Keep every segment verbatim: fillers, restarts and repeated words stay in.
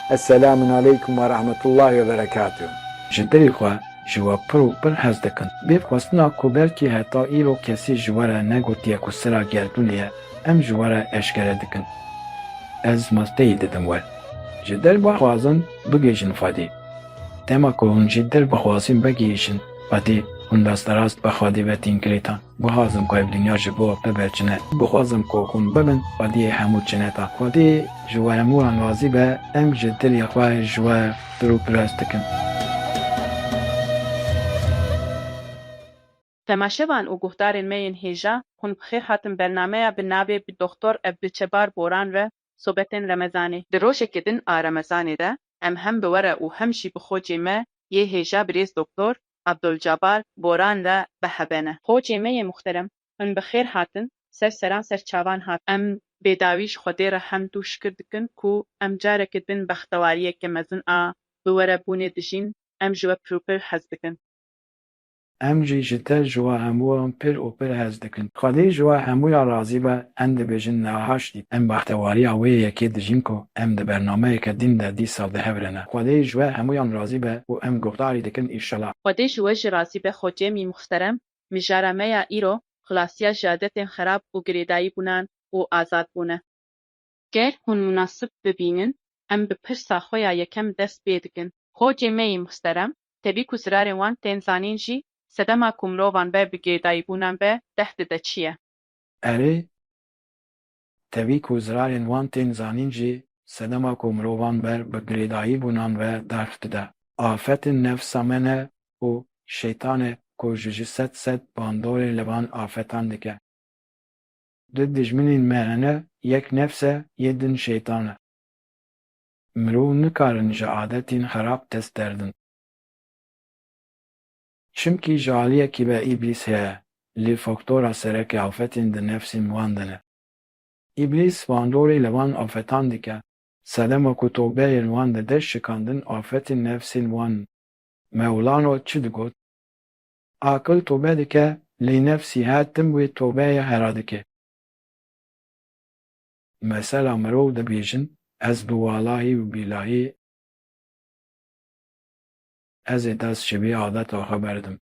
Esselamun aleykum ve rahmetullahi ve berekatuh. Ji dilê xwe ji we pir û pir hez dikin. Bê xwestina ku belkî heta îro kesî ji we re negotiye ku sira gerdûnê ye, em ji we re eşkere dikin. Ez masteyî didim we. Ji dil bixwazin bigihîjin Xwedê. Dema ku hûn ji dil bixwazin bigihîjin Xwedê, hûn rasterast bi Xwedê ve tên girêdan. Bixwazim ku ev dinya ji bo te ve çine. Bixwazim ku hûn bibin Xwediyê hemû çineta. Xwedê ji we hemûyan razî be, em ji dilê xwe ji we pir û pir hez dikin. Temaşevan û guhdarên me yên hêja, hûn bi xêr hatin bernameya bi navê Bi Doktor Ebdulçebar Boran re Sobetên Remezanê. Di rojeke din a Remezanê de em hem bi we re û hem jî bi xocê me yê hêja birêz Doktor Abdulcabar Boran re bi heve ne. Xocê me yê muxterem, hûn bi xêr hatin, ser seran ser çavan hat. Em bêdawî ji Xwedê re hemd û şikir dikin ku em careke din bextewariyeke mezin a bi we re bûnê dijîn, em ji we pir û pir hez dikin. Em jî ji te ji we hemûyan pir û pir hez dikin. Xwedê ji we hemûyan razî be, em dibêjin niha ştî. Em bextewariya wê yekê dijîn ku em di bernameyeke din de dîsa di hev re ne. Xwedê ji we hemûyan razî be û em guhdarî dikin înşela. Xwedê ji we jî razî be xocê mî muxterem, mijara me ya îro xilasiya ji adetên xerab û girêdayîbûnan û azadbûn e. Ger hûn munasib bibînin, em bi pirsa xwe ya yekem dest pê dikin. Xocê me yî muhterem, tevî ku zirarên wan tên zanîn jî, sedema ku mirovan ber bi girêdayîbûnan ve deh dide çi ye? Erê, tevî ku zirarên wan tên zanîn jî, sedema ku mirovan ber bi girêdayîbûnan ve deh dide. Afetên nefsa me ne û şeytan e ku ji ji sed sed bandorê li van afetan dike. Du dijminên me hene, yek nefs e, yê din şeytan e. Mirov nikarin ji adetên xerab dest derdin. Çimkî ji aliyekî ve Îblîs heye, lê faktora sereke afetên di nefsên wan de ne. Îblîs bandorê li van afetan dike, sedema ku tobeyên wan dide şikandin afetên nefsên wan. Mewlano çi digot? Aqil tobe dike, lê nefsî her tim wê tobeyê hera dike. Mesela mirov dibêjin, ez bi walahî û bîlahî, ez ê dest ji vê adeta xwe berdim.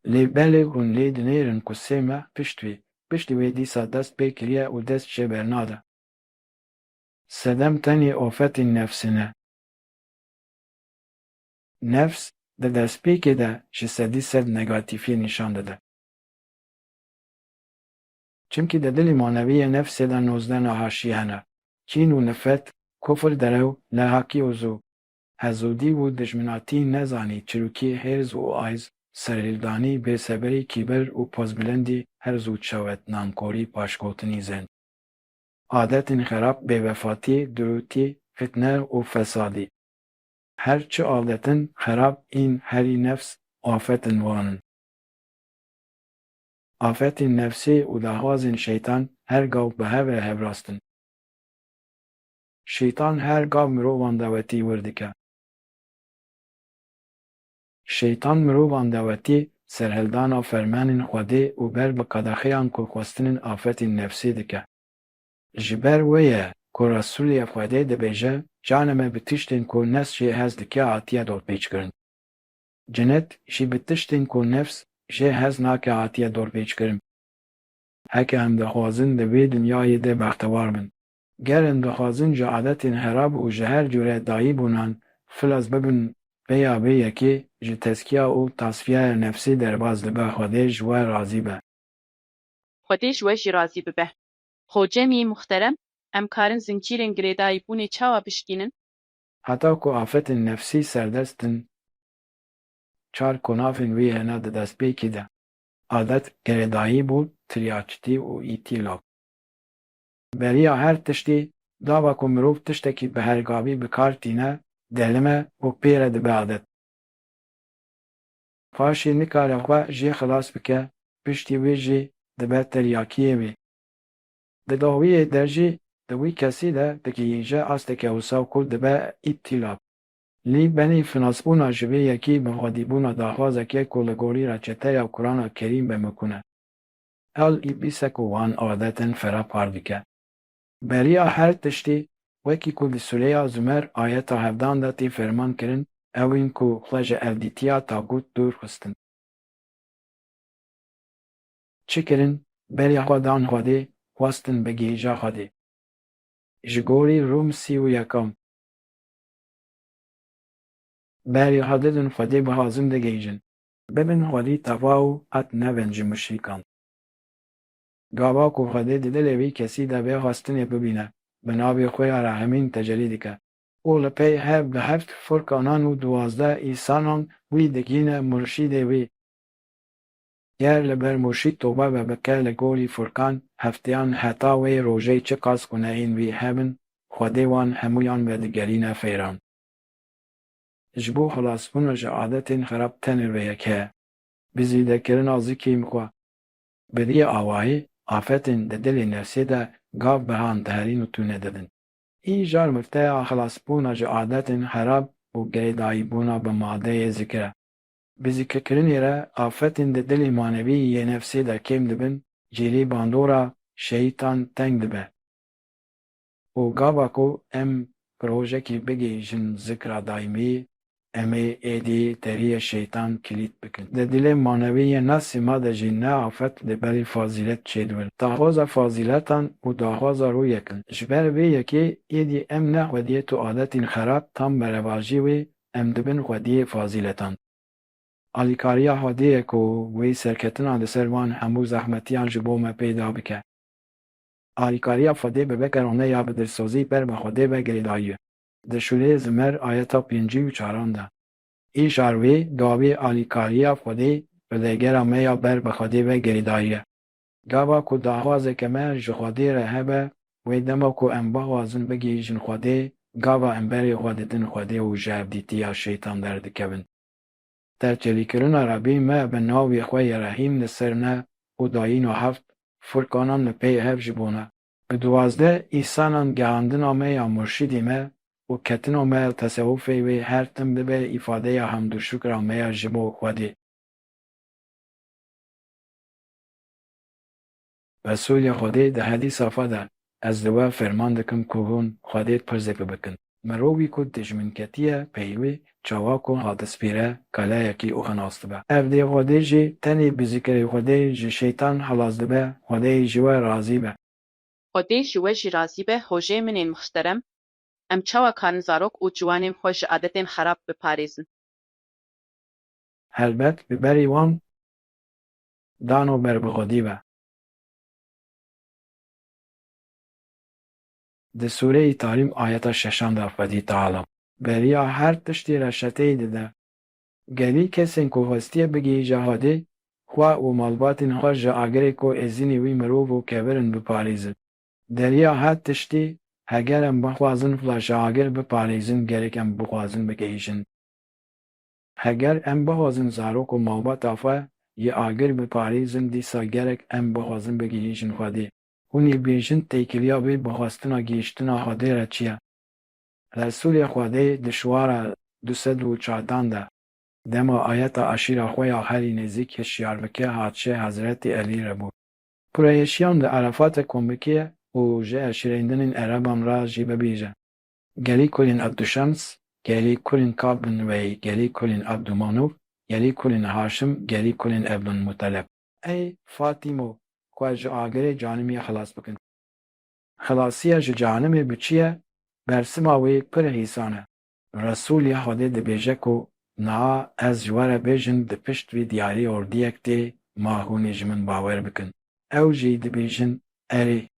Lê belê hûn lê dinêrin ku sê meh pişt wê, piştî wê dîsa dest pê kiriye û dest jê bernade. Sedem tenê afetên nefsê ne. Nefs di destpêkê de ji sedî sed negatîfiyê nîşan dide. Çimkî di dilê manevî yê nefsê de nozdeh nehaşî hene. Kîn û nifret, kufr, derew, lehakî û zû. Hezûdî û dijminatî, nezanî, çirûkî, hêrs û ayz, serhildanî, bêsebirî, kîbir û pozbilindî, herz û çawet, nankorî, paşgotinî, zend. Adetên xerab, bêwefatî, dirûtî, fitne û fesadî. Her çi adetin xerab în herî nefs afetin wan in. Afetên nefsê û daxwazên şeytan her gav bi hev re hevrast in. Şeytan her gav mirovan dawetî wir dike. Şeytan mirovan dawetî serhildana fermanên Xwedê û ber bi qedexeyan ku xwestinên afetên nefsê dike. Ji ber wê ye ku Resûlê Xwedê dibêje, canê me bi tiştên ku nefs jê hez dike hatiye dorpêçkirin. Cenet jî bi tiştên ku nefs jê hez nake hatiye dorpêçkirin. Heke em dixwazin di vê dinyayê de bextewar bin, ger em dixwazin ji adetên xerab û ji her cure dayîbûnan xilas bibin, peya vê yekê ji tezkiya û tasfiyaya nefsê derbas dibe, Xwedê ji we razî be. Xwedê ji we jî razî bibe. Xocemî muxterem, em karin zincîrên girêdayîbûnê çawa bişkînin? Heta ku afetên nefsî serdest in, çar konafên wî hene di destpêkê de: adet, girêdayîbûn, tiryaçitî û îtîlaf. Beriya her tiştî, gava ku mirov tiştekî bi hergavî bi kar tîne, delim e û pê re dibe adet. Paşê nikare xwe jê xilas bike, piştî wê jî dibe tiryakiyê wê. Di dawiyê de jî di wî kesî de digihîje asteke wisa ku dibe îtîlaf. Lê benî finasbûna ji vê yekê bi xwedîbûna daxwazekê ku li gorî reçeteya Qurana Kerîm be mikûn e. Ew îblîs e ku wan adetên xerab par dike. Beriya her tiştî, Wekî ku di sûreya Zumer ayeta hevdan de tê ferman kirin, ew ên ku xwe ji evdîtiya tabût dûr xistin. Çi kirin? Berê xwe dan Xwedê, xwestin bigihîja Xwedê. Ji gorî Rûm sî û yekan. Berê xwe didin Xwedê bixwazin digihîjin. Bibin Xwedî teva û qet nebin ji muşrîkan. Gava ku Xwedê di dilê vî kesî de vê xwestinê bibîne, bi navê xwe ya rehimîn tecelî dike. Û li pey hev bi heft Furkanan û duwazdeh îsanan wî digihîne murşîdê wî. Ger li ber murşîd tobe ve bike li gorî Furkan, hefteyan heta wê rojê çiqas gunehên wî hebin, Xwedê wan hemûyan vedigerîne fêran. Ji bo xilasbûna ji adetên xerab tenê rêyek heye. Bi zêdekirina zikrê xwe. Bi vî awayî, afetên di dilê nefsê de gav bi han diherîn û tune dibin. Îcar mifteya xilasbûna ji adetên xerab û girêdayîbûna bi madeyê zikir e. Bi zikirkirinê re afetên di dilê manevî yê nefsê de kêm dibin, cêrî bandora şeytan teng dibe. Û gava ku em rojekê bigihîjin zikra daîmî, em ê êdî deriyê şeytan kilît bikin. Di dilê manevî yê nefsê me de jî ne afet lê belê fazîlet çêdibin. Daxwaza fazîletan û daxwaza rûyek in. Ji ber vê yekê êdî em ne Xwediyê tu adetên xerab tam berevajî wê, em dibin Xwediyê fazîletan. Alîkariya Xwedê ye ku wê serketina li ser van hemû zehmetiyan ji bo me peyda bike. Alîkariya Xwedê bi vegerane ya bi dilsozî ber bi Xwedê ve girêdayî ye. Di sûreyê Zimer ayeta pêncî û çaran de. Îcar wê gavê alîkariya Xwedê bi vegera me ya ber bi Xwedê ve girêdayî ye. Gava ku daxwazeke me ji Xwedê re hebe, wê dema ku em bixwazin bigihîjin Xwedê, gava em berê xwe didin Xwedê û ji evdîtiya şeytan derdikevin. Terçelîkirina Rebî me bi navê xwe yê rehîm li ser ne û dayîna heft Furkanan li pey hev ji bo ne. Bi duwazdeh îsanan gehandina me ya murşîdê me û ketina me ya tesewufê wê her tim bibe îfadeya hamd û şukra me ya ji bo Xwedê. Resulê Xwedê di hedîsa xwe de, Ez li we ferman dikim ku hûn Xwedê pirzeke bikin. Mirovî ku dijmin ketiye pey wê, çawa ku hatispêre, kaleyekî û xinas dibe. Evdê Xwedê jî tenê bi zikrê Xwedê ji şeytan xilas dibe, Xwedê ji we razî be. Xwedê ji we jî razî be, hojê min ên muhterem. Em çawa karin zarok û ciwanên xwe ji adetên xerab biparêzin? Helbet bi berî wan dano ber bi Xwedî ve. Di sûreyê Tarîm ayeta şeşan de Xwedî Teala beriya her tiştî reşeteyê dide. Gelî kesên ku xwestiye bigihîje Xwedê, xwe û malbatên xwe ji agirê ku êzînê wî mirov û kevir in biparêzin. Deriya her tiştî, heger em bixwazin xwe ji agir biparêzin, gerek em bixwazin bigihîjin. Heger em bixwazin zarok û malbata xwe ji agir biparêzin, dîsa gerek em bixwazin bigihîjin Xwedê. Hûn ê bêjin têkiliya vê bi xwestina gihîştina Xwedê re çi ye? Resûlê Xwedê di şûwara du sed û çardan de, dema ayeta eşîra xwe ya herî nêzîk hişyar bike, hatiye Hezretî Elî re bû. Qureyşiyan di Erefatê komikê û ji eşîreyndinên Ereban re jî bibêje, Gelî kulên Ebdûşems, gelî kulên Kab bin Wey, gelî kulên Ebdûmanof, gelî kulên Haşim, gelî kulên Ebdulmuteleb. Ey Fatîmo, xwe ji agirê canimê xilas bikin. Xilasiya ji canimê bi çi ye? Bersima wê pir hîsan e. Resûlê Xwedê dibêje ku niha ez ji we re bêjim, di pişt vî diyarî ordiyek tê, ma hûn ê ji min bawer bikin. Ew jî dibêjin, erê.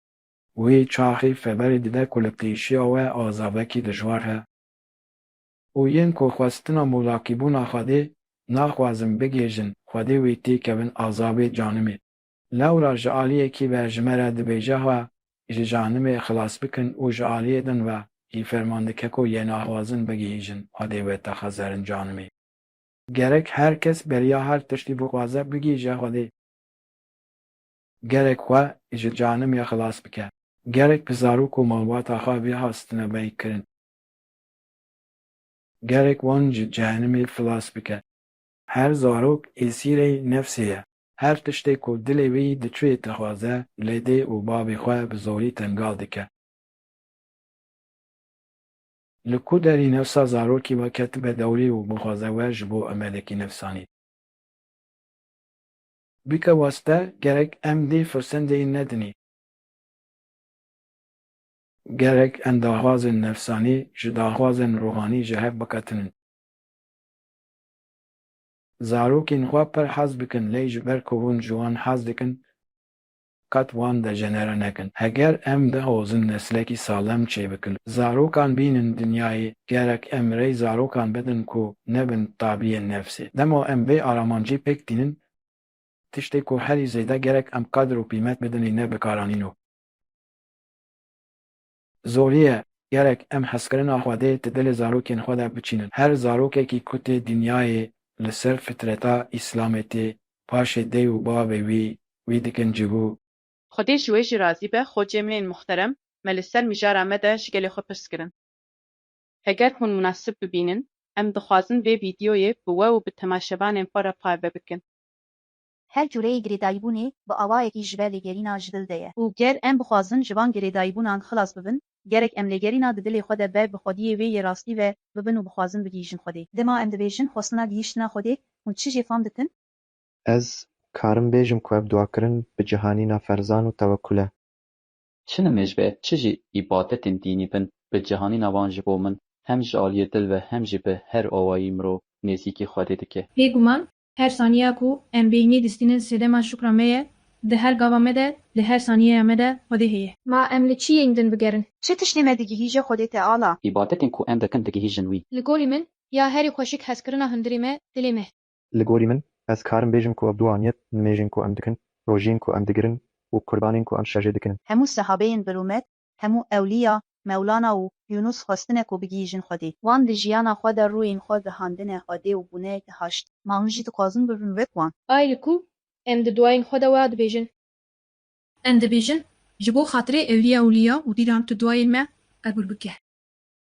Wê çaxê xeberê dide ku li pêşiya we azabekî dijwar he. Û yên ku xwestina mulakîbûna Xwedê naxwazin bigihîjin, Xwedê wê têkevin azabê canimê. Lewra ji aliyekî ve ji me re dibêje, xwe ji canimê xilas bikin û ji aliyê din ve jî ferman dike ku yê naxwazin bigihîjin Xwedê wê te xezerin canimê. Gerek her kes beriya her tiştî bixwaze bigihîje Xwedê. Gerek xwe ji canimê xilas bike. Gerek bi zarok û malbata xwe vê hastine veykirin. Gerek wan ji cehenimê xilas bike. Her zarok êsîrê nefsê ye. Her tiştê ku dilê wî diçûyê dixwaze, lê dê û bavê xwe bi zorî tengal dike. Li ku derî nefsa zarokî ve ketibe dewrî û bixwaze we ji bo emelekî nefsanî bike weste, gerek em dê firsendê nedinî. Gerek em daxwazên nefsanî ji daxwazên ruhanî ji hev biketinin. Zarokên xwe pir hez bikin, lê ji ber ku hûn ji wan hez dikin, qet wan dejenere nekin. Heger em dixwazin neslekî salem çêbikin, zarokan bînin dinyayê, gerek em rêy zarokan bidin ku nebin tabiyên nefsê. Dema em vê aramancî pêk tînin, tiştê ku herî zêde gerek em qedr û qîmet bidinê ne bikaranîno. Zorî ye, gerek em hezkirina Xwedê di dilê zarokên xwe de biçînin. Her zarokekî ku tê dinyayê li ser fitreta Îslamê tê, paşê dê û bavê wî wî dikin civû. Xwedê ji we jî razî be, xocê min ên muhterem, me li ser mijara me de ji gelê xwe pirs kirin. Heger hûn munasib bibînin, em dixwazin vê vîdeoyê bi we û bi temaşevanên xwe re parve bikin. Her cureyê girêdayîbûnê bi awayekî ji ber lêgerîna ji dil de ye û ger em bixwazin ji van girêdayîbûnan xilas bibin, gerek em lêgerîna di dilê xwe de ber bi xwediyê vê yê rastî ve bibin û bixwazin bigihîjin Xwedê. Dema em dibêjin xwestina gihîştina Xwedê, hûn çi jê fam dikin? Ez karim bêjim ku ev duakirin bi cihanîna ferzan û tewekul e. Çi nimêj be, çi jî îbadetên dînî bin, bi cihanîna wan ji bo min hem ji aliyê dil ve hem jî bi her awayî mirov nêzîkî Xwedê dike. Bêguman, her saniya ku em bêhnî distînin sedema şukra me ye, di her gava me de, di her saniyeya me de Xwedê heye. Ma em li çi yên din bigerin? Çi tiştê me digihîje Xwedê Teala? Îbadetên ku em dikin digihîjin wî. Li gorî min, ya herî xweşik hezkirina hundirê me, dilê me. Li gorî min, ez karim bêjim ku ev du aniyet, nimêjên ku em dikin, rojiyên ku em digirin û qurbanên ku em şerjê dikin. Hemû sehabeyên birûmet, hemû ewliya, Mewlana û Yûnus xwestine ku bigihîjin Xwedê. Wan di jiyana xwe de rûyên xwe gihandine Xwedê û bûne gihaşt. Ma hûn jî dixwazin bibin wek wan? Ay li ku em di duayên xwe de wiha dibêjin. Em dibêjin, ji bo xatirê ewliya û liya û dîran tu duayên me qebûl bike.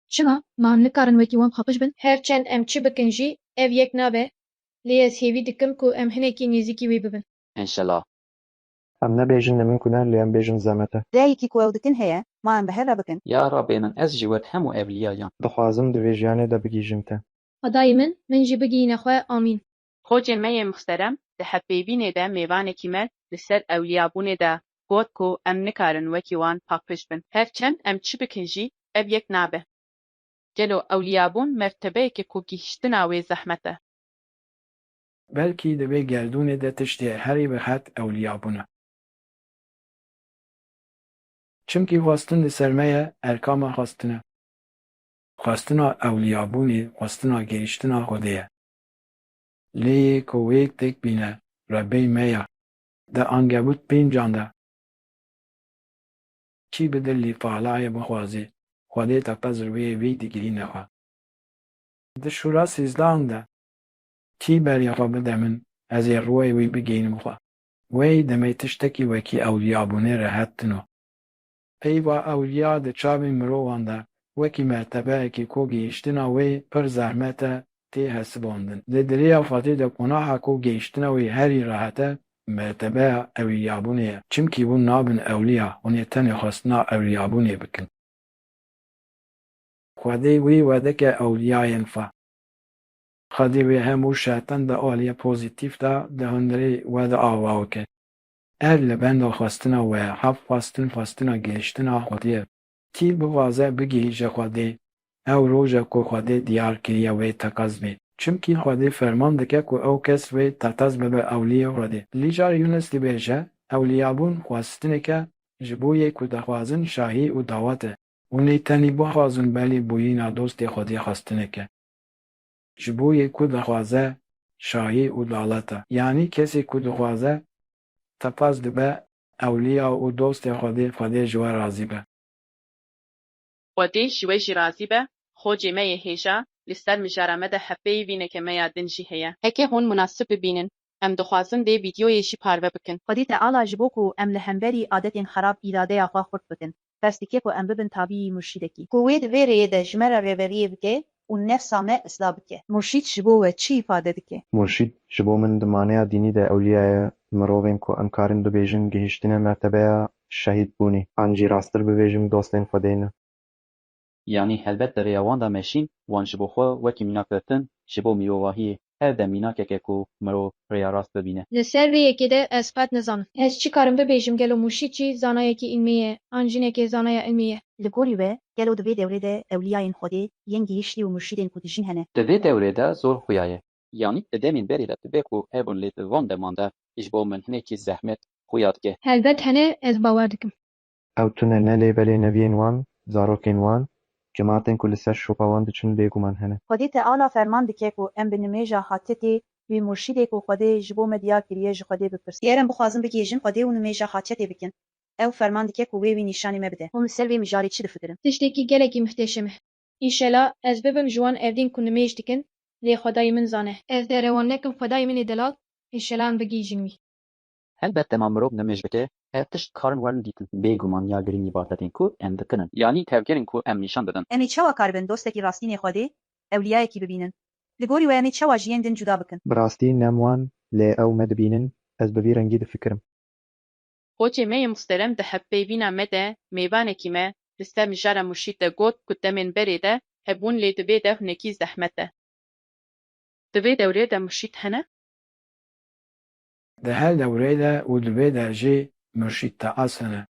Çima? Ma em nikarin wekî wan paqij bin? Her çend em çi bikin jî, ev yek nabe, lê ez hêvî dikim ku em hinekî nêzîkî wê bibin. Înşela. Em nebêjin nimûn ku ne, lê em bêjin zehmet e. Reyekî ku ew dikin heye, ma em bi hev re bikin. Ya Rabbê min, ez jî wek hemû ewliyayan. Dixwazim di vê jiyanê de bigihîjim te. Xwedayê min, min jî bigihîne xwe. Amîn. Xocê me yê muhterem di hevpeyvînê de mêvanekî me li ser ewliyabûnê de got ku em nikarin wekî wan paqij bin. Her çend em çi bikin jî ev yek nabe. Gelo ewliyabûn mertebeyeke ku gihîştina wê zehmet e? Belkî di vê gerdûnê de tiştê herî bi het ewliyabûn e. Çimkî xwestin li ser me ye, erka me xwestin e. Xwestina ewliyabûnê, xwestina gihîştina Xwedê ye. Lê yê ku wê têk bîne, Rebbê me ya. Di Ankebût pêncan de, kî bi dilî Tealayê bixwazê, Xwedê teqez rûyê wî digihîne xwe. Di Şûra sîzdehan de, kî berê xwe bide min, ez ê rûyê wî bigihînim xwe. Wey demê tiştekî wekî ewliyabûnê rehet tino. Peyva ewliya di çavên mirovan de wekî mertebeyekî ku gihîştina wê pir zehmet e, tê hesibandin. Di dilê ya Xwedê de qunaha ku gihîştina wê herî rehet e, mertebeya ewliyabûnê ye. Çimkî hûn nabin ewliya, hûn ê tenê xwestina ewliyabûnê bikin. Xwedê wî we dike ewliyayên xwe. Xwedê wê hemû şertan di aliyê pozîtîf de di hundirê we de ava bike. Ev li benda xwestina we ye, hev xwestin xwestina gihiştina Xwedê ye. Kî bixwaze bigihîje Xwedê, ew roja ku Xwedê diyar kiriye wê teqez bê. Çimkî Xwedê ferman dike ku ew kes wê teqez bibe ewliyê Xwedê. Lîcar Yûnis dibêje, ewliyabûn xwestineke ji bo yê ku dixwazin şahî û dawet e. Hûn ê tenê bixwazin belê bûyîna dostê Xwedê xwestineke ji bo yê ku dixwaze şahî û dawet e. Yanî kesê ku dixwaze teqez dibe ewliya û dostê Xwedê, Xwedê ji we razî be. Xwedê ji we jî razî be, xocê me yê hêja, li ser mijara me de hevpeyvîneke me ya din jî heye. Heke hûn munasib bibînin, em dixwazin vê vîdeoyê jî parve bikin. Xwedê Teala ji bo ku em li hemberî adetên xerab îradeya xwe xurt bikin, qest dike ku em bibin tabîyî murşîdekî ku wê di vê rêyê de ji me re rêberiyê bike û nefsa me islah bike. Murşîd ji bo we çi îfade dike? Murşîd ji bo min di maneya dînî de ewliya ye, mirovên ku em karin bibêjin gihîştine mertebeya şehîdbûnê. An jî rasttir bibêjim dostên Xwedê ne. Yanî helbet di rêya wan de meşîn, wan ji bo xwe wekî mînak girtin, ji bo mirovahiyê. Ev de mînakek e ku mirov rêya rast bibîne. Li ser vê yekê de ez qet nizanim. Ez çi karim bibêjim, gelo murşîd jî zanayekî îlmî ye, an jinekê zanaya îlmî ye? Li gorî we, gelo di vê dewrê de ewliyayên Xwedê yên gihîştî û murşîdên ku dijîn hene? Di vê dewrê de zor xuya ye. Yanî di demên berê de dibe ku hebûn lê di van deman de ji bo min hinekî zehmet xuya dike. Helbet hene, ez bawer dikim. Ew tune ne lê belê neviyên wan, zarokên wan, cemaetên ku li ser şopa wan diçin bêguman hene. Xwedê Teala ferman dike ku em bi nimêja Hatitê, wî murşîdê ku Xwedê ji bo me diyar kiriye ji Xwedê bipirsin. Ger em bixwazin bigihêjin Xwedê û nimêja Hatitê bikin, ew ferman dike ku wê wî nîşanî me bide. Hûn li ser vê mijarê çi difikirin? Tiştekî gelekî muhteşem e. Înşela ez bibim ji wan erdîn ku nimêj dikin, lê Xwedayê min zane. Ez derewan nekim Xwedayê min ê delal, înşela em bigihîjin wî. Helbet dema mirov nimêj bike, ev tişt karin werin dîtin. Bêguman ya girîngî batetên ku em dikin in. Yanî tevgerên ku em nîşan didin. Em ê çawa karibin dostekî rastîn ê Xwedê, ewliyayekî bibînin? Li gorî we em ê çawa ji yên din cuda bikin? Bi rastî ne wan, lê ew me dibînin, ez bi vî rengî difikirim. Xocê me yê muhterem di hevpeyvîna me de mêvanekî me li ser mijara murşîd de got ku demên berê de hebûn lê di vê de hunekî zehmet e. Di vê dewrê de murşîd hene? Di her dewrê de û di vê de jî murşîd teas hene.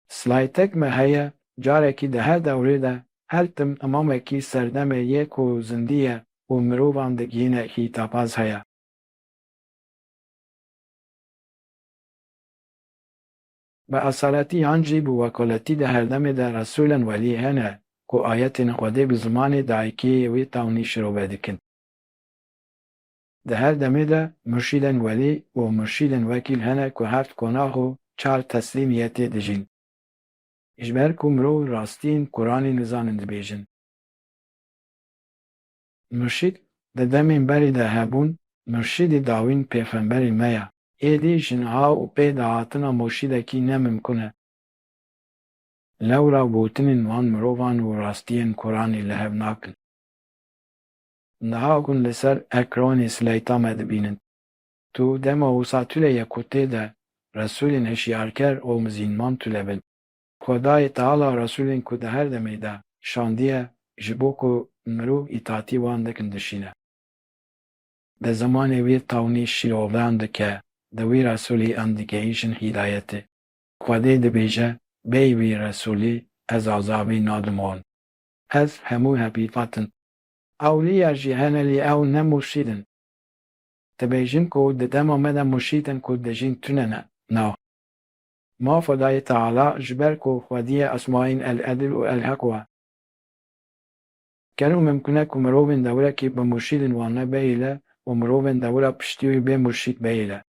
Slaytek me heye, carekî di her dewrê de her tim imamekî serdemê yê ku zindî ye û mirovan digihîne hîtabaz heye. Bi esaletî yan jî bi wekaletî di her demê de resûlên welî hene ku ayetên Xwedê bi zimanê dayikê wê tawnî şirove dikin. Di her demê de murşîdên welî û murşîdên wekîl hene ku heft konax û çar teslîmiyetê dijîn. Ji ber ku mirov rastiyên Kuranê nizanin dibêjin. Murşîd di demên berî de hebûn, murşîdî dawîn pêxemberê me ye. Êdî ji niha û pê dahatina murşîdekî ne mimkun e. Lewra gotinên wan mirovan û rastiyên Kuranê li hev nakin. Niha hûn li ser ekranê sleyta me dibînin. Tu dema wisa tune ye ku tê de Resûlên hişyarker û mizînman tune bin. Xwedayê Teala Resûlên ku di her demê de şandiye ji bo ku mirov îtatî wan dikin dişîne. Di zimanê wî tawnî şîrovan dike, di wî Resûlî em digihîjin hîdayetê. Xwedê dibêje, bêyî wî Resûlî ez azabî nadim wan. Ez hemû hebî fatin. Ewliya jî hene lê ew ne murşîd in. Dibêjin ku di dema me de murşîd in ku dijîn tune ne. Na. Ma Xwedayê Teala ji ber ku Xwediyê esmayên El-Edil û El-Heq we. Gelo mimkun e ku mirovên dewrekî bi murşîdên wan ne beyîle û mirovên dewra piştî wî bê murşîd beyîle?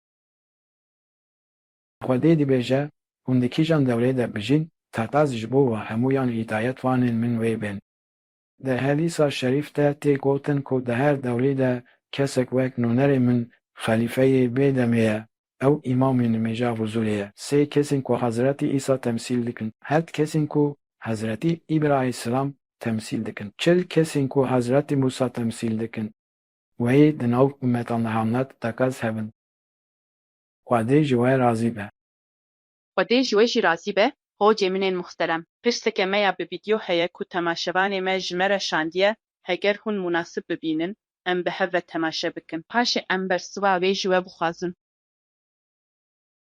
Xwedê dibêje, hûn di kîjan dewrê de bijîn, teqez ji bo we hemûyan hîdayetvanên min wê bên. Di hedîsa şerîf de tê gotin ku di her dewrê de kesek wek nûnerê min xelîfeyê vê demê ye, ew îmamê nimêja Fuzûlê ye. Sê kesên ku Hezretî Îsa temsîl dikin, heft kesên ku Hezretî Îbrahî selam temsîl dikin, çil kesên ku Hezretî Mûsa temsîl dikin, weyî di nav umeta Mihemed teqez hebin. Xwedê ji we razî be. Xwedê ji we jî razî be, hocê min ên muhterem. Pirseke me ya bi vîdyo heye ku temaşevanê me ji me re şandiye, heger hûn munasib bibînin, em bi hev ve temaşe bikin. Paşê em bersiva wê ji we bixwazin.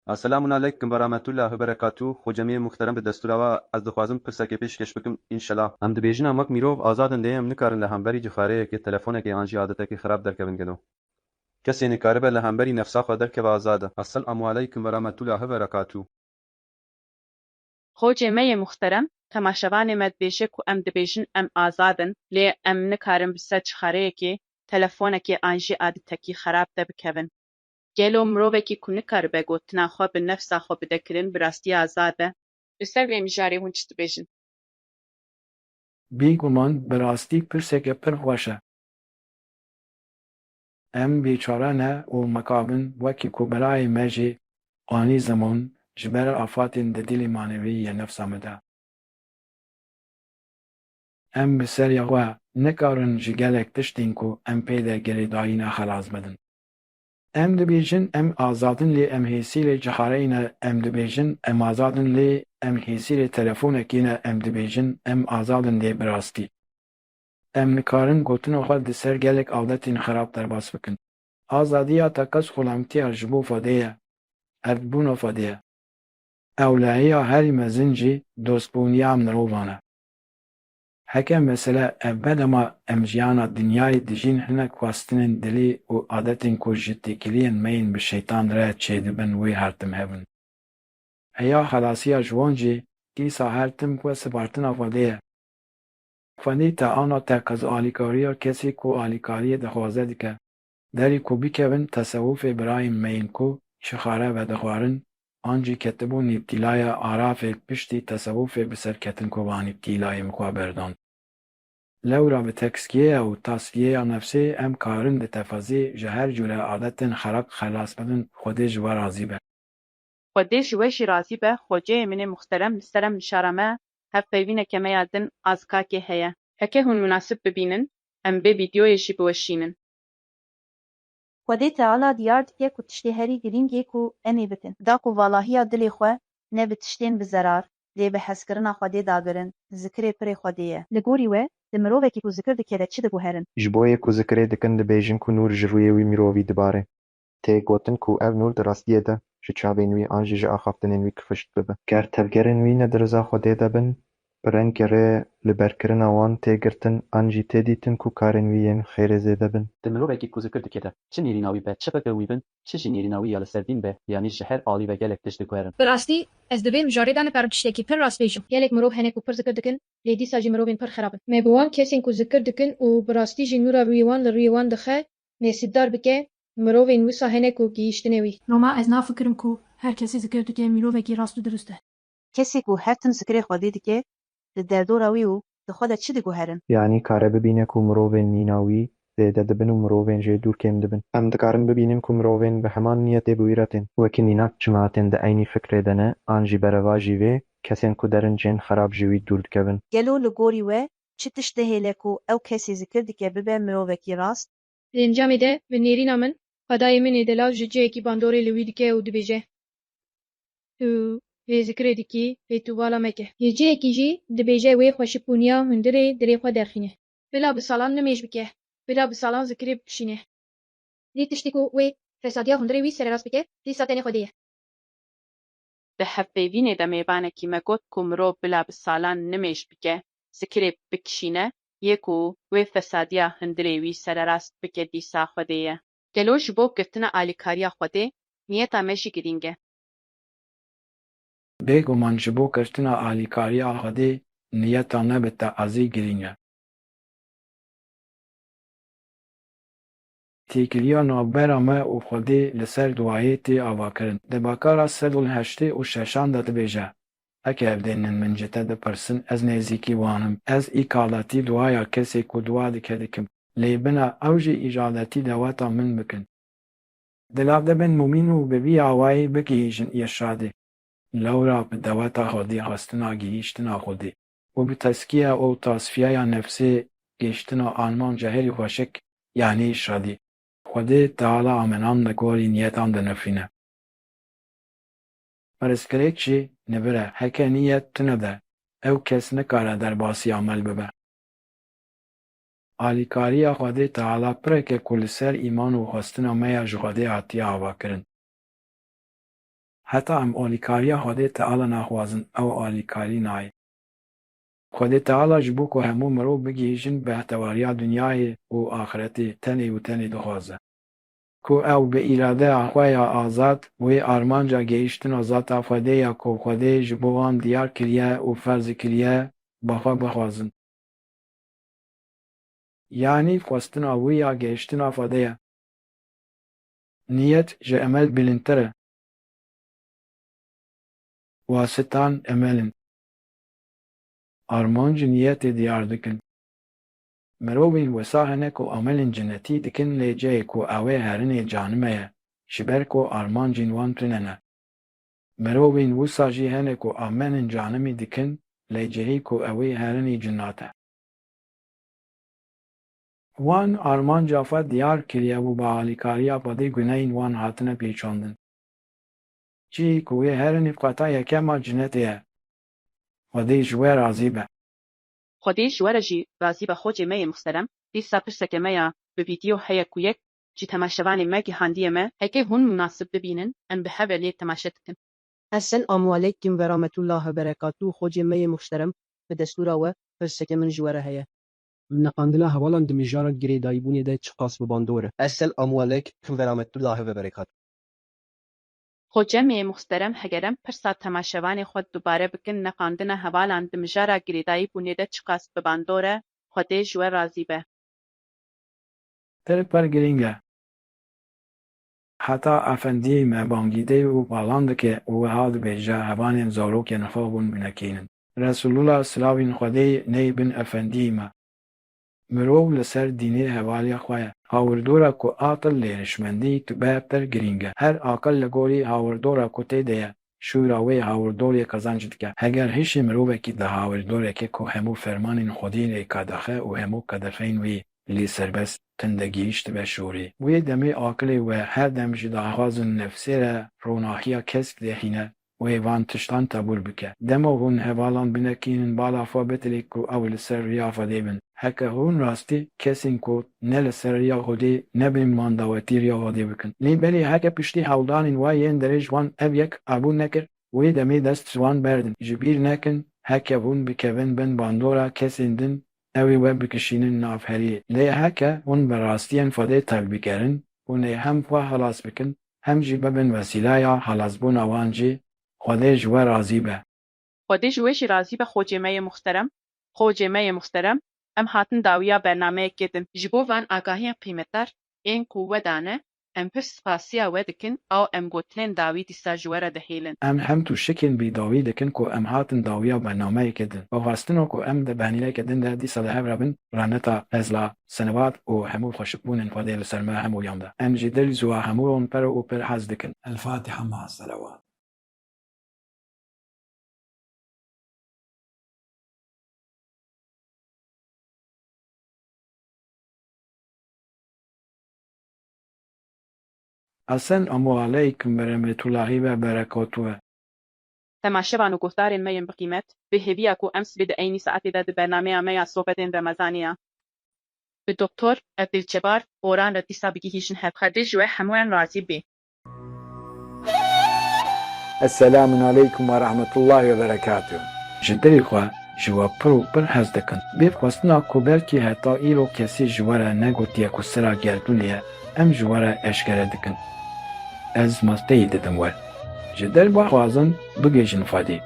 Eselamun aleykum ve rahmetullahi ve berekatuh. Xocemê muhterem, bi destûra we ez dixwazim pirsekê pêşkêş bikim, înşela. Em dibêjin em wek mirov azad in, lê em nikarin li hemberî cixareyekê, telefonekê an jî adetekê xirab derkevin gelo. Kesê nikaribe li hemberî nefsa xwe derkeve azad e. Esselamu aleykum ve rahmetullahi ve berekatuh. Xocê me yê muhterem, temaşevanê me dibêje ku em dibêjin em azad in, lê em nikarin bi ser cixareyekê, telefonekê an jî adetekî xerab de bikevin. Gelo mirovekî ku nikaribe gotina xwe bi nefsa xwe bide kirin bi rastî azad e? Li ser vê mijarê hûn çi dibêjin? Bêguman bi rastî pirseke pir xweş e. Em bêçare ne û mixabin wekî ku birayê me jî anî ziman ji ber afatên di dilê manevî yê nefsa me de. Em bi serê xwe nikarin ji gelek tiştên ku em pê de girêdayî ne xelas bibin. Em dibêjin em azad in lê em hêsîlê cixareyî ne, em dibêjin em azad in lê em hêsîrê telefonekê ne, em dibêjin, em azad in lê bi rastî. Em nikarin gotina xwe di ser gelek adetên xerab derbas bikin. Azadiya tekez xulamtiya ji bo Xwedê ye, hevbûna Xwedê ye. Ewlehiya herî mezin jî dostbûniya mirovan e. Heke mesele ev be, dema em jiyana dinyayê dijîn, hinek xwestinên dilî û adetên ku ji têkiliyên me yên bi şeytan re çêdibin wê her tim hev in. Heya xelasiya ji wan jî dîsa her tim ku sipartina Xwedê ye. Xwedê Teala teqez alîkariya kesê ku alîkariyê dixwaze dike. Derî ku bikevin tesewufê birayên me yên ku çi xare vedixwarin, an jî ketibûn îbtîlaya Arafê, piştî tesewufê bi serketin ku van îbtîlayê min xwe berdan. Lewra bi teskiyê û tasfiyêya nefsê em karin di tefazê ji her cûre adetên xerab xelas bibin. Xwedê ji we razî be. Xwedê ji we jî razî be, xoceyê min ê muxterem, li ser em nişara me hevpeyvîneke me ya din azkakê heye. Heke hûn munasib bibînin, em vê vîdyoyê jî biweşînin. Xwedê Teala diyar dike ku tiştê herî girîng ê ku em ê bikin, da ku valahiya dilê xwe ne bi tiştên bi zerar, lê bi hezkirina Xwedê dagirin, zikirê pirê Xwedê ye. Li gorî we, di mirovekî ku zikir dike de çi diguherin? Ji bo yê ku zikirê dikin dibêjin ku nûr ji rûyê wî mirovî dibare. Tê gotin ku ev nûr di rastiyê de ji çavên wî an jî ji axaftinên wî kifişt bibe. Ger tevgerên wî ne di riza Xwedê de bin, bi rengê rê li berkirina wan tê girtin an jî tê dîtin ku karên wî yên xêrê zêde bin. Di mirovekî ku zikir dike de çi nêrîna wî be, çi fikir wî bin, çi jî nêrîna wî ya li ser dîn be, yanî ji her alî ve gelek tişt diguherin. Bi rastî, ez di vê mijarê de niperim tiştekî pir rast bêjim. Gelek mirov hene ku pir zikir dikin, lê dîsa jî mirovên pir xerab in. Me bi wan kesên ku zikir dikin û bi rastî jî nûra rûyê wan li rûyê wan dixe, nesîbdar bike, mirovên wisa hene ku gihîştine wî. Roma, ez nafikirim ku her kesê zikir dike mirovekî rast û dirust e. Kesê ku her tim zikirê Xwedê dike, li derdora wî û di xwe de çi diguherin? Yanî kare bibîne ku mirovên mîna wî zêde dibin û mirovên jê dûr kêm dibin. Em dikarin bibînin ku mirovên bi heman niyetê bi wî re tên. Wekî mînak, cemaetên di eynî fikrê de ne an jî berevajî vê, kesên ku derincên xerab ji wî dûr dikevin. Gelo li gorî we çi tişt dihêle ku ew kesê zikir dike bibe mirovekî rast? Di encamê de, bi nêrîna min, Xwedayê min ê delav ji cihekî bandorê li wî dike û dibêje, Tu vê zikirê dikî, lê tu vala meke. Ji cihekî jî dibêje wê xweşikbûniya hundirê dilê xwe derxîne. Bila bi salan nimêj bike, bila bi salan zikirê bikişîne. Lê tiştê ku wê fesadiya hundirê wî sererast bike, dîsa tenê Xwedê ye. Di hevpeyvînê de mêvanekî me got ku mirov bila bi salan nimêj bike, zikirê bikişîne, yê ku wê fesadiya hundirê wî sererast bike dîsa Xwedê ye. Gelo ji bo girtina alîkariya Xwedê niyeta me jî girîng e? Bêguman ji bo girtina alîkariya Xwedê niyeta me bi teazî girîng e. Têkiliya navbera me û Xwedê li ser duayê tê avakirin. Di Bekara sed û heştê û şeşan de dibêje, Heke ev dênin min ji te dipirsin, ez nêzîkî wan im. Ez îkaletî duaya kesê ku dua dike dikim. Lê bina ew jî îcaletî daweta min bikin. Di lav de bin mumîn û bi vî awayî bigihîjin îrşadê. Lewra bi daweta Xwedê xwestina gihîştina Xwedê û bi teskiye û tasfiyeya nefsê gihîştina armanca herî xweşik, yanî îrşadê. Xwedê Teala amenan li gorî niyetan dinifrîne. Pirsgirêk jî li vir e, heke niyet tune be, ew kes nikare derbasî amel bibe. Alîkariya Xwedê Teala pirek e ku li ser îman û xwestina me ya ji Xwedê hatiye avakirin. Heta em alîkariya Xwedê Teala naxwazin, ew alîkarî nayê. Xwedê Teala ji bo ku hemû mirov bigihîjin behtewariya dinyayê û axretê, tenê û tenê dixwaze ku ew bi îradeya xwe ya azad wê armanca gehiştina zata Xwedê ya ku Xwedê ji bo wan diyar kiriye û ferz kiriye, bi xwe bixwazin. Yanî xwestina wî ya gehiştina Xwedê ye. Niyet ji emel bilindtir e. Wasitan emel in. Armanc niyetê diyar dikin. Mirovên wisa hene ku amelên cinetî dikin, lê cihê ku ew ê herinê canime ye, ji ber ku armancên wan tune ne. Mirovên wisa jî hene ku amelên canimî dikin, lê cihê ku ew ê herinê cinnat e. Wan armanca xwe diyar kiriye û bi alîkariya Xwedê gunehên wan hatine pêçandin. Cihê ku wê herinê qata yekem a cinetê ye, Xwedê ji we razî be. Xwedê ji we re jî razî be xocê me yê muhterem, dîsa pirseke me ya bi vîdeo heye ku yek ji temaşevanê me gihandiye me, heke hûn munasib bibînin em bi hev re lê temaşe dikin. Esselamu aleykum ve rahmetullahi ve berekatuhu, xocê me yê muhterem, bi destûra we pirseke min ji we re heye. Neqandina hevalan di mijara girêdayîbûnê de çiqas bi bandor e? Esselamu aleykum ve rahmetullahi ve berekatuhu. Xocê me yê muhterem, heger em pirsa temaşevanê xwe dubare bikin, neqandina hevalan di mijara girêdayîbûnê de çiqas bi bandor e, Xwedê ji we razî be. Pir pir girîng e. Heta efendiyê me bangî dê û balan dike û wiha dibêje, hevalên zarokên xwe hûn binekînin. Resulullah, silavên Xwedê ney bin efendiyê me. Mirov li ser dînê hevalê xwe ye. Hawirdora ku aqil lê hişmendî dibe pir girîng e. Her aqil li gorî hawirdora ku tê de ye, şûra wê hawirdorê qezenc dike. Heger hişê mirovekî di hawirdorekê ku hemû fermanên Xwedê lê kadixe û hemû qedefeyên wê lê serbest tinde gihîştibe şûrê, wê demê aqilê we her dem ji daxwazên nefsê re ronahiya kesk dihîne, wê van tiştan qebûl bike. Dema hûn hevalan binekînin, bala xwe bitilê ku ew li ser riya Xwedê bin. Heke hûn rastî kesên ku ne li ser riya Xwedê nebin, wan dawetî riya Xwedê bikin. Lê belê heke piştî hewldanên we yên dirêj wan ev yek qebûl nekir, wê demê dest ji wan berdin. Ji bîr nekin, heke hûn bikevin bin bandora kesên din, ew ê we bikişînin nav heriyê. Lê heke hûn bi rastiyên Xwedê tevbî kerin, hûn ê hem xwe xilas bikin, hem jî bibin wesîleya xelasbûna wan jî. Xwedê ji we razî be. Xwedê ji we jî razî be xocê me yê muhterem. Xocê me yê muhterem, em hatin dawiya bernameyekê din. Ji bo van agahiyên qîmetdar ên ku we dane, em pir spasiya we dikin, aw em gotinên dawî dîsa ji we re dihêlin. Em hemd û şikrên bêdawî dikin ku em hatin dawiya bernameyekê din. Bi xwestina ku em di bernîleke din de dîsa li hev re bin, reneta, hezla, senewat û hemû xweşikbûnên Xwedê li ser me hemûyan be. Em ji dil ji we hemûyan pir û pir hez dikin. El Fatiha ma selewat. Esselamu aleykum ve rahmetullahi ve berekatuhu. Temaşevan û guhdarên me yên bi qîmet, bi hêviya ku em sibê di eynî saetê de di bernameya me ya sohbetên Remezanê ya bi Doktor Evdilcebar Boran re dîsa bigihîjin hev. Xwedê ji we hemûyan razî bê. Esselamun aleykum ve rahmetullahi ve berekatuhu. Ji dilê xwe ji we pir û pir hez dikin. Bê xwestina ku belkî heta îro kesî ji we re negotiye ku sira gerdûnê ye, em ji we re eşkere dikin. Ez masteyî didim we. Ji dil bixwazin bigihîjin Xwedê.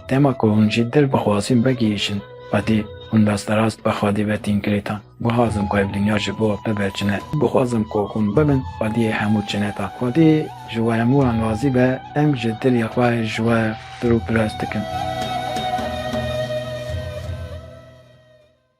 Dema ku hûn ji dil bixwazin bigihîjin Xwedê, hûn rasterast bi Xwedê ve tên girêdan. Bixwazim ku ev dinya ji bo te ve çine. Bixwazim ku hûn bibin Xwediyê hemû çinetan. Xwedê ji we hemûyan razî be, em ji dilê xwe ji we pir û pir hez dikin.